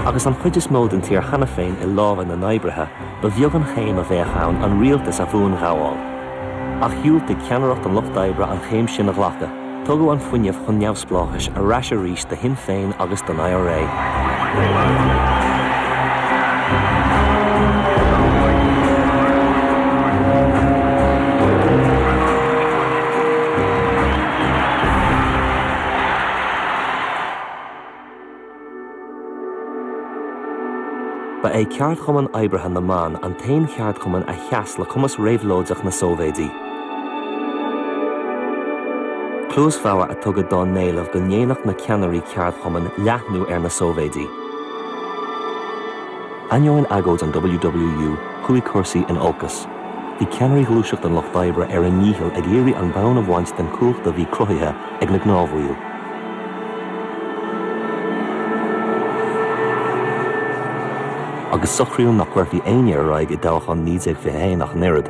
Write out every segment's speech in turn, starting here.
Agus an chuid is mó den tír cheana féin i lámha na n-oibrithe, ba bheag an chéim a bheadh ann an rialtas a bhuanghabháil. Ach dhiúltaigh ceannaireacht an lucht oibre an chéim sin a ghlacadh. Tugadh an fuinneamh chun neamhspleáchais ar ais arís do Shinn Féin agus don IRA. Ba é Ceardchumann Oibrithe na mBan an t-aon cheardchumann a sheas le cumas réabhlóideach na Sóivéidí. Cluas bhodhar a tugadh dá n-éileamh go ndéanfadh na ceannairí ceardchumainn leathnú ar na Sóivéidí. Ainneoin agóid an WWU, chuaigh cúrsaí in olcas. Bhí ceannairí Ghluaiseacht an Lucht Oibre ar a ndícheall ag iarraidh an bonn a bhaint den chumhacht a bhí cruthaithe ag na gnáthbhaill. Agus socraíodh nach gcuirfí éinne ar aghaidh i dtoghchán 1921 ach an oiread.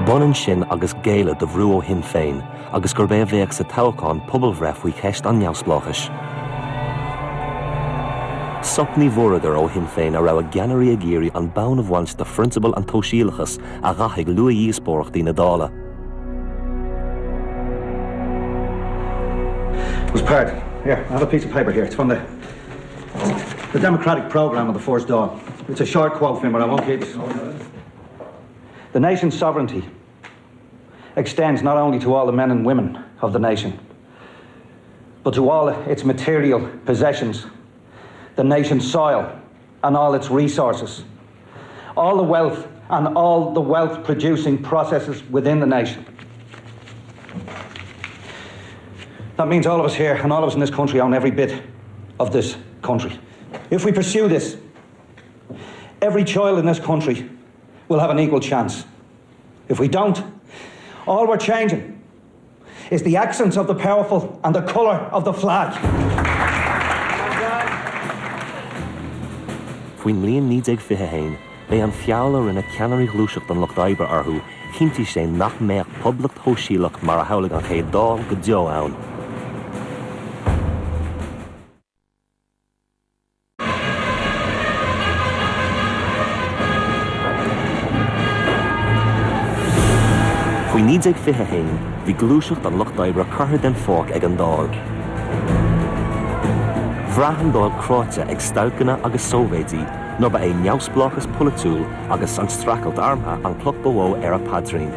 B'ionann sin agus géilleadh do bhrú ó Shinn Féin agus gurb é a bheadh sa toghchán pobalbhreith faoi cheist an neamhspleáchais. Sop ní bhfuaireadar ó Shinn Féin a raibh a gceannairí ag iarraidh an bonn a bhaint de phrionsabail an tsóisialachais a dhathaigh luathdhíospóireachtaí na Dála. Was part. Here, I have a piece of paper here. It's from the the Democratic Programme of the First Dáil. It's a short quote from but I won't keep it. The nation's sovereignty extends not only to all the men and women of the nation, but to all its material possessions, the nation's soil and all its resources, all the wealth and all the wealth producing processes within the nation. That means all of us here and all of us in this country own every bit of this country. If we pursue this, every child in this country will have an equal chance. If we don't, all we're changing is the accents of the powerful and the colour of the flag. Faoin mbliain 1921, b'é an feall a rinne ceannairí Ghluaiseacht an Lucht Oibre orthu, chinntigh sé nach mbeadh poblacht shóisialach mar a shamhlaigh an Chéad Dáil go deo ann. Faoi 1921, bhí gluaiseacht an lucht oibre curtha den pháirc ag an Dáil. Bhraith an Dáil cráite ag stailceanna agus sóivéidí nuair ba é neamhspleáchas polaitiúil agus an streachailt armtha an chloch ba mhó ar a paidrín.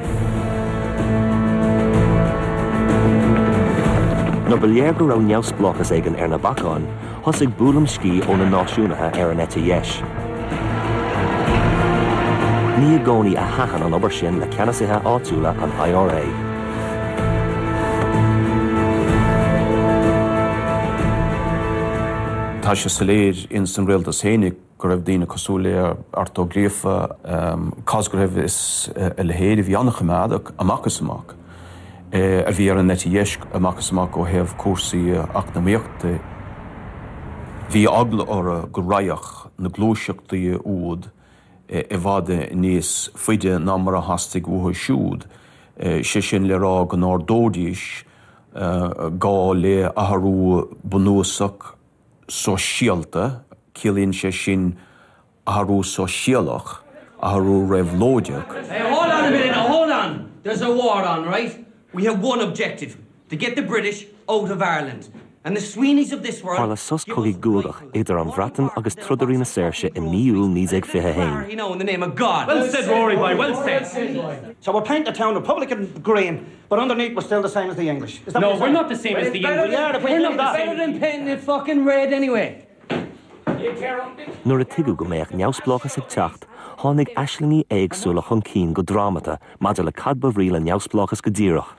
Nuair ba léir go raibh neamhspleáchas éigin ar na bacáin, Thosaigh buaileam sciath ó na náisiúnaithe ar an eite dheis. Ní i gcónaí a thaitin an obair sin le ceannasaithe áitiúla an IRA. Tá sé soiléir ins an rialtas fhéinig go raibh daoine cosúil le Art Ó Gríofa, Cosgrave is a leithéid a bhí an-choimeádach amach is amach. a bhí ar an eite dheis amach is amach ó thaobh cúrsaí eacnamaíochta. Bhí eagla orthu go raghadh na gluaiseachtaí úd i bhfad níos faide ná mar a theastaigh uathu siúd, sé sin le rá go n-ardóidís gá le athrú bunúsach sóisialta, ciallaíonn sé sin athrú sóisialach, athrú réabhlóideach. Hey, hold on a minute now, hold on! There's a war on, right? We have one objective, to get the British out of Ireland. And the Sweeneys of this world Tharla sos cogaidh guagach idir an Bhreatain agus trodairí na saoirse i mí Iúil 1921. In the name of God. Well said, Rory boy, well said. So we're painting the town Republican green, but underneath we're still the same as the English. Is that No, we're not the same as the English. We are if we We're do not that. better than painting it fucking red anyway. Nuair a tuigeadh go mbeadh neamhspleáchas ag teacht, tháinig aislingí éagsúla chun cinn go drámata maidir le cad ba bhrí le neamhspleáchas go díreach.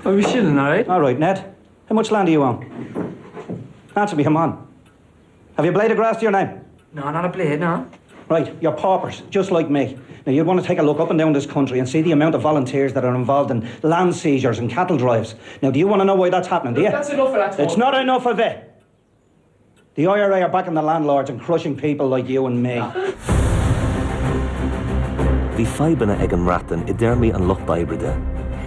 Are we chilling, alright? Alright, Ned. How much land do you own? Answer me, come on. Have you a blade of grass to your name? No, not a blade, no. Right, you're paupers, just like me. Now, you'd want to take a look up and down this country and see the amount of volunteers that are involved in land seizures and cattle drives. Now, do you want to know why that's happening, do you? That's enough of that. It's not enough of it. The IRA are backing the landlords and crushing people like you and me. Bhí fadhbanna ag an mBreatain i dtéarmaí an lucht oibre de.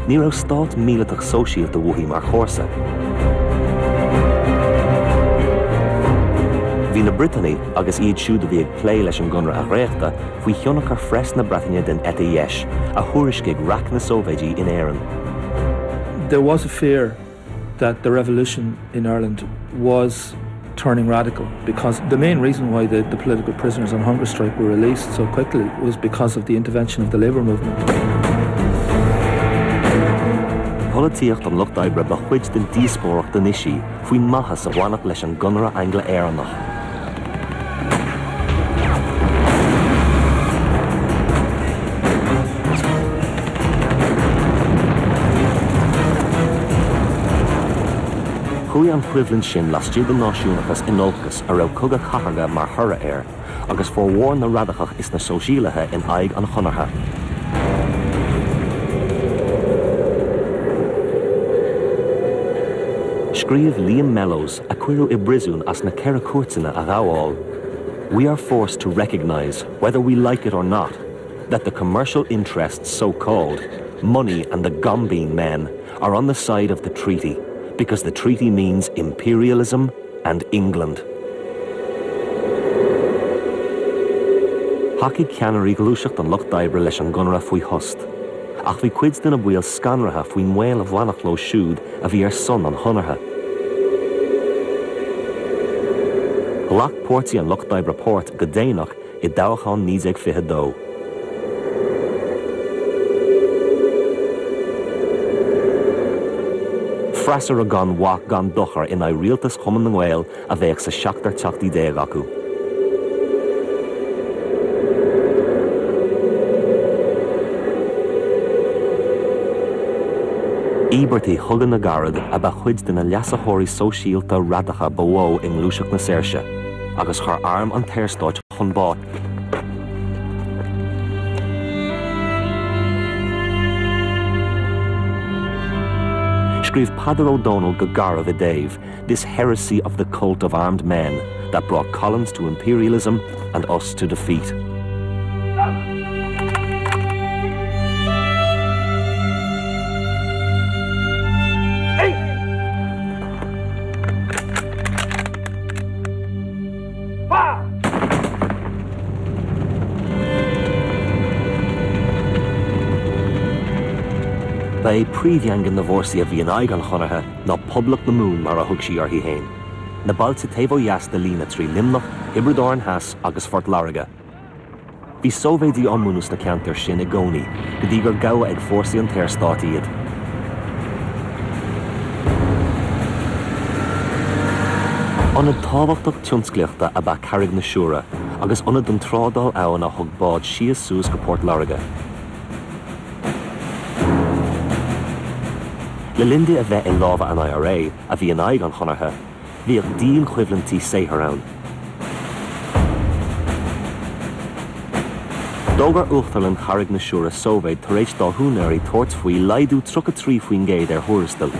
Ní raibh stát míleatach sóisialta uaithi mar chomharsa. Bhí na Briotanaigh, agus iad siúd a bhí ag plé leis an gConradh a dhréachtadh, faoi thionchar phreas na Breataine den eite dheis, a thuairiscigh raic na Sóivéidí in Éirinn. There was a fear that the revolution in Ireland was turning radical because the main reason why the, the political prisoners on hunger strike were released so quickly was because of the intervention of the labor movement. Polaitíocht an lucht oibre ba chuid den díospóireacht anois í faoin maitheas a bhainfeadh leis an gConradh Angla-Éireannach. Chuaigh an choimhlint sin laistigh den náisiúnachas in olcas a raibh cogadh cathartha mar thoradh air, agus formhór na radacach is na sóisialaithe in aghaidh an Chonartha. Scríobh Liam Mellows, a cuireadh i bpríosún as na Ceithre Cúirteanna a ghabháil, We are forced to recognise, whether we like it or not, that the commercial interests so-called, money and the gombeen men, are on the side of the treaty, because the treaty means imperialism and England. Thacaigh ceannairí Ghluaiseacht an Lucht Oibre leis an gConradh faoi thost. Ach bhí cuid de na baill scanraithe faoin mbaol a bhainfeadh leo siúd a bhí ar son an Chonartha. Ghlac Páirtí an Lucht Oibre páirt go déanach i dtoghchán 1922. Freasúra gan mhaith gan dochar in aghaidh rialtas Chumann na nGael a bheadh sa seachtar Teachtaí déag acu. Íobartaigh Chogadh na gCarad ab ea cuid de na leasaitheoirí sóisialta radacha ba mhó i ngluaiseacht na saoirse, agus chuir arm an tSaorstáit chun báis. Scríobh Peadar Ó Dónaill go garbh i dtaobh this heresy of the cult of armed men that brought Collins to imperialism and us to defeat. Ba é príomhdhaingean na bhfórsaí a bhí in aghaidh an Chonartha ná Poblacht na Mumhan mar a thug sí uirthi féin, na bailte taobh ó dheas de líne 3 Luimneach, Thiobraid Árann Theas agus Phort Láirge. Bhí sóivéidí á mbunú sna ceantair sin i gcónaí go dtí gur gabhadh ag fórsaí an tSaorstáit iad. Ionad tábhachtach tionsclaíochta ab ea Carraig na Siúire agus ionad don trádáil abhann a thug báid síos suas go Port Láirge. Le linn di a bheith i lámha an IRA, a bhí in aghaidh an Chonartha, Bhíodh dianchoimhlintí saothair ann. D'fhógair Uachtarlann Charraig na Siúire sóivéad tar éis dá húinéirí tabhairt faoi laghdú 33% ar thuarastail.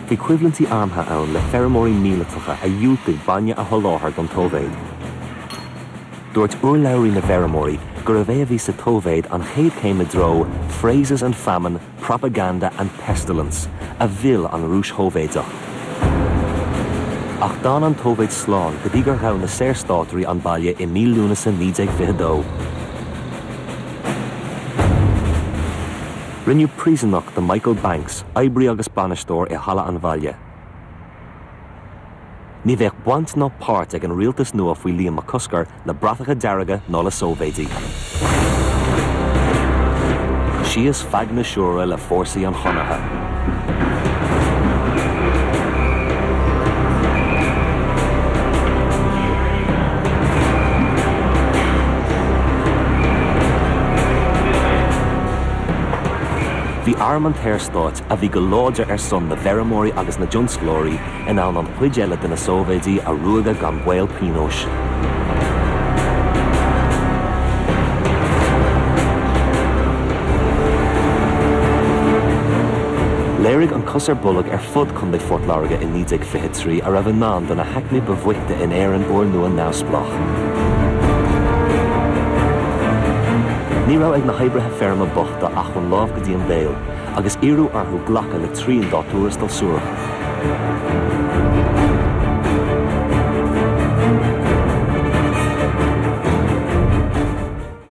Bhí coimhlintí armtha ann le feirmeoirí míleatacha a dhiúltaigh bainne a sholáthar don tsóivéad. Dúirt urlabhraí na bhfeirmeoirí gurbh é a bhí sa tsóivéad an chéad chéim i dtreo 'phrases and famine, propaganda and pestilence a mhill an Rúis Shóivéadach. Ach d'fhan an tSóivéad slán go dtí gur ghabh na Saorstátairí an baile i mí Lúnasa 1922. Rinneadh príosúnach de Michael Banks, oibrí agus bainisteoir i halla an bhaile. Ní bheadh baint ná páirt ag an rialtas nua faoi Liam Mac Cosgair le bratacha dearga ná le sóivéidí. Síos feadh na Siúire le fórsaí an Chonartha. Bhí arm an tSaorstáit, a bhí go láidir ar son na bhfeirmeoirí agus na dtionsclóirí, in ann an chuid eile de na Sóivéidí a ruaigeadh gan baol pionóis. Léirigh an cos ar bolg ar fud Chontae Phort Láirge i 1923 a raibh i ndán do na haicmí ba bhoichte in Éirinn úrnua neamhspleách. Ní raibh ag na hoibrithe feirme bochta ach ón lámh go dtí an béal, agus iarradh orthu glacadh le trian dá dtuarastal suarach.